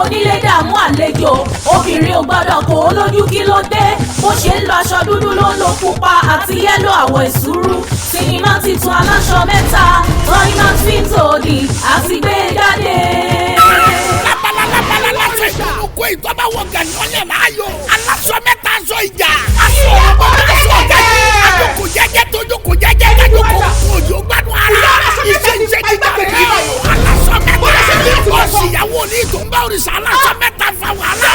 Onílé dààmú àlejò, obìnrin ò gbọ́dọ̀ kó o lójú. Kí ló dé? Bó ṣe ń lo aṣọ dúdú ló ń lo pupa àti yellow, àwọ̀ ìṣúrú. Sinimá titun Aláṣọ Mẹ́ta, Toymax Films Holding àti gbé jáde. Lábala lábala lásán ìdùnnú kó ìtọ́ba wọ gàní ọ̀yàn láàyò. Aláṣọ mẹ́ta, aṣọ ìjà, aṣọ ọ̀gbọ́n, aṣọ ọ̀gá yìí. Àjòkò jẹ́jẹ́ tójókò jẹ́jẹ́ kájòkò kún òjò gbádùn ara. Iṣẹ́ iṣẹ́ jíjà rẹ̀ aláṣọ mẹ́ta. Bọ́ọ̀sì ìyàwó ní tó ń bá òrìṣà aláṣọ mẹ́ta fa wàhálà.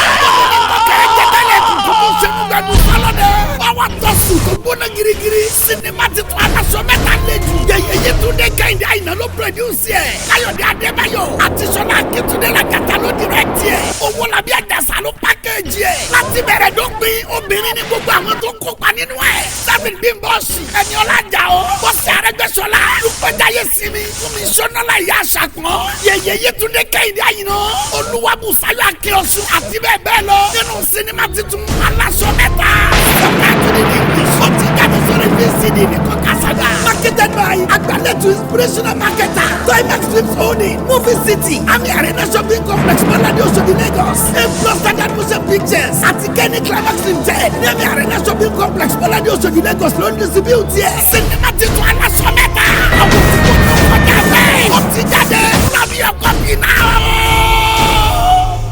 Kọ́kẹ́rẹ́ jẹ́tẹ́lẹ̀ kùkù tó sẹ́nu gbẹnu sálọ́dẹ. Báwa tọ́sù tó gbóná girigiri. Sinimá titun Aláṣọ Mẹ́ta lé jù. Yẹyẹ Yétúndé Kẹ́hìndé Àyìnà ló produce ẹ̀. Káyọ̀dé Adébáyọ̀ àti Sọlá Akíntúndé Làgàtà ló direct ẹ̀. Owólabí Àjàsà ló package ẹ̀. Láti bẹ̀rẹ̀ dópin, obìnrin ní gbogbo àwọn tó kópa nínú ẹ̀. Seven Bímbọ́sì, Ẹniọlá Àjàó, Bọ́sẹ̀ Arẹ́gbẹ́ṣọlá, Lúpẹ̀jáyé Sinmi, Fúnmi Sọ́nọ́lá, Ìyá Àṣàkùn, Yẹyẹ Yétúndé Kẹ́hìndé Àyìnà, Olúwabùsáyọ̀ Akíọ̀sùn àti bẹ́ẹ̀ bẹ́ẹ̀ lọ. Nínú sinimá titun Aláṣọ Mẹ́ta. Sọ́kàtúndì ní English. Ó ti jáde sórí VCD ní kọ́kásádà. Marketed by Agbalẹ̀tù Inspirational Marketer, Toymax Films Holding, Movie City, Ami Arena Shopping Complex, Mọ́ládé, Oṣòdì, Lagos. A Plus Standard Motion Pictures àti Kenny Climax Limited ní Ami Arena Shopping Complex, Mọ́ládé, Oṣòdì, Lagos ló ń distribute ẹ̀. Sinimá titun Aláṣọ Mẹ́ta. Àwọn tí kò ní kọjá bẹ́ẹ̀. Ó ti jáde. Love your copy now.